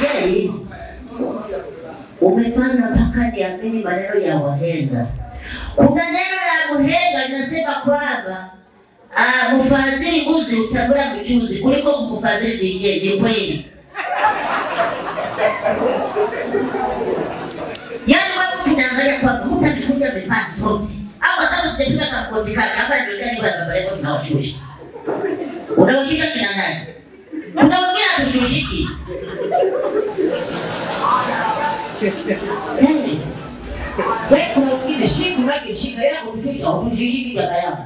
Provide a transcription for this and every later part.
DJ umefanya mpaka niamini maneno ya wahenga. Kuna neno la mhenga linasema kwamba mfadhili mbuzi utabura mchuzi kuliko kumfadhili DJ. Ni kweli. Yaani wewe tunaangalia kwamba mtu akikuja amevaa suti au kwa sababu sijapiga kakoti kake hapa ndio gani kwa baba yako tunawashusha. Unawashusha kina nani? Kuna wengine hatushushiki. Wewe kuna wengine shiku lake shika ila kutushusha hutushushiki baba yangu.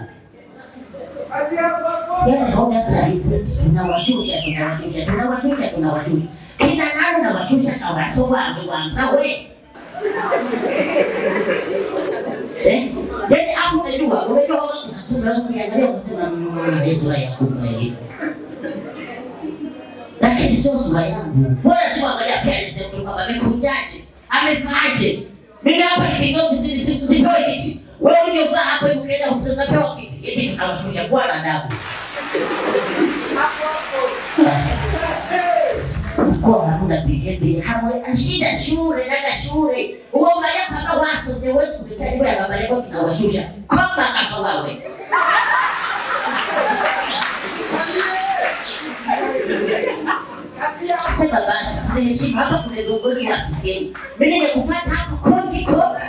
Yaani hauna taarifa, tunawashusha tunawashusha tunawashusha tunawashusha. Kina nani unawashusha kawasoa amewanga we. Yaani hapo unajua kama kuna sura unaweza kuiangalia ukasema hii sura ya kufa hii. Lakini sio sura yangu. Wewe tu angalia appearance ya mtu kama amekujaje, amevaaje. Mimi hapa nikiingia ofisini sipewi kiti. Wewe ulivyovaa hapo hivi ukienda ofisini unapewa kiti. Eti tunawashusha kwa na adabu. Kwa hamna behavior, hamwe shida shule naga shule. Uangalia kama waso ndio wetu kulitani ya baba yako tunawashusha. Koma kafa wewe. Sema basi, niheshimu hapa kuna viongozi wa CCM. Mimi ningekufuata hapo kofi kofi.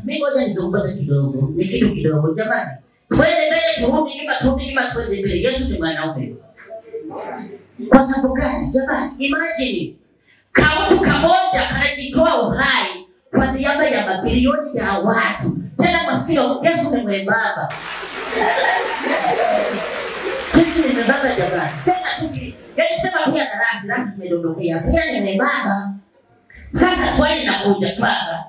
Mimi ngoja nizungumze kidogo. Ni kitu kidogo jamani. Twende mbele turudi nyuma, turudi nyuma twende mbele. Yesu ni mwanaume. Kwa sababu gani jamani? Imagine kautu kamoja kanajitoa uhai kwa niaba ya mabilioni ya watu. Tena maskini Yesu ni mwembamba. Yesu ni mwembamba jamani. Sema tu, yaani sema tu ya darasa, darasa zimedondokea. Pia ni mwembamba. Sasa swali linakuja kwamba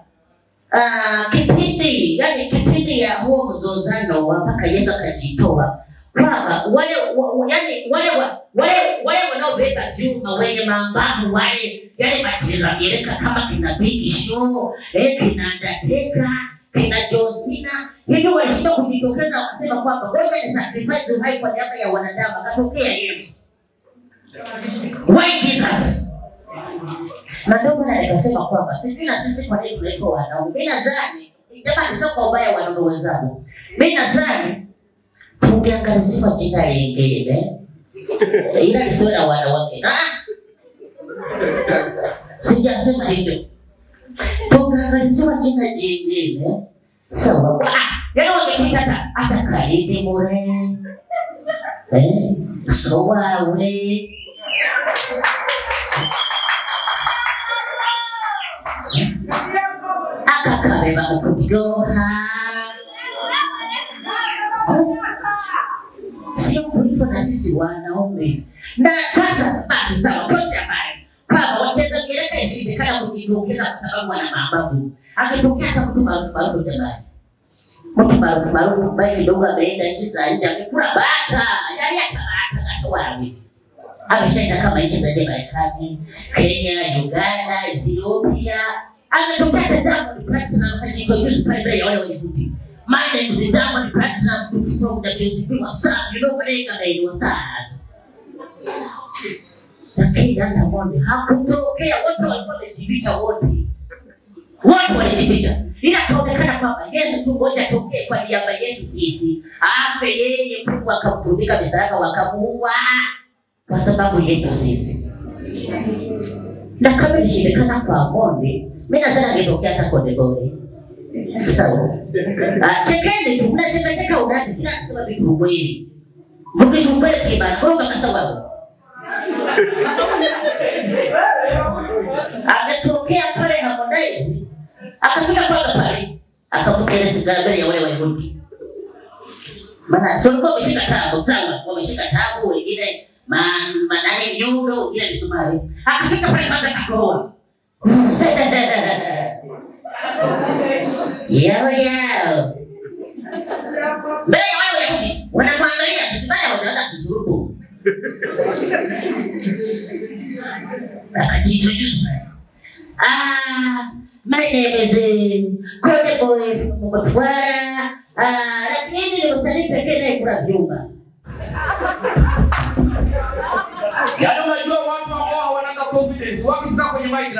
kipindi, yaani kipindi ya huo mzozano mpaka Yesu akajitoa. Kwamba wale yaani wale wanaobeba vyuma wenye mambavu wale yale macheza gereka kama kina Big Show, kina Undertaker, kina John Cena, hivi walishindwa kujitokeza wakasema kwamba ngoja ni sacrifice uhai kwa niaba ya wanadamu, akatokea Yesu. Why Jesus? Na ndio maana nikasema kwamba sijui na sisi kwa nini tunaitwa wanaume. Mimi nadhani jamani, sio kwa ubaya wanaume wenzangu. Mimi nadhani tungeangaliziwa jina lingine ila lisio la wanawake. Sijasema hivyo. Tungeangaliziwa jina jingine. Sawa. Yaani wangekuita hata Karibi Mure. Sowawe. Akakabeba ukupigoha. Sio kuipo na sisi wanaume. Na sasa basi sawa, kote habari kama wacheza mieleka ishindikana kujitokeza kwa sababu wana mababu. Akitokea hata mtu maarufu maarufu jamani. Mtu maarufu maarufu ambaye kidogo ameenda nchi za nje amekula bata, yaani akabata katoa. Ameshaenda kama nchi za nje, Marekani, Kenya, Uganda, Ethiopia. Ametokea hata Diamond Platnumz akajiintroduce pale mbele ya wale Wayahudi. My name is Diamond Platnumz from WCB. What's up? You know my name, what's up? Lakini hata mmoja hakutokea, wote walikuwa wamejificha wote. Wote walijificha. Ila kaonekana kwamba Yesu tu mmoja atokee kwa niaba yetu sisi. Afe yeye, Mungu akamtundika msalaba wakamuua kwa sababu yetu sisi. Na kama ilishindikana kwa Monde, mimi nadhani angetokea hata Konde Boy. Sawa. Chekeni tu, mnacheka cheka unani, kila anasema vitu ukweli. Mkishumbele kibana, kwa sababu ametokea pale Harmonize, akafika kwanza pale, akamtia sigara mbele ya wale Wayahudi. Maana sio walikuwa wameshika tabu, sawa, wameshika tabu wengine manani nyundo, wengine misumari. Akafika pale kwanza akakohoa. Yao yao. Mbele ya wale Wayahudi wanamwangalia kisibaya, wanaanza kuzurubu. Akajiintroduce. My name is Konde Boy from Mtwara. Lakini ni msanii pekee anayekula vyuma. Yaani unajua watu ambao hawananga confidence, wakifika kwenye mic.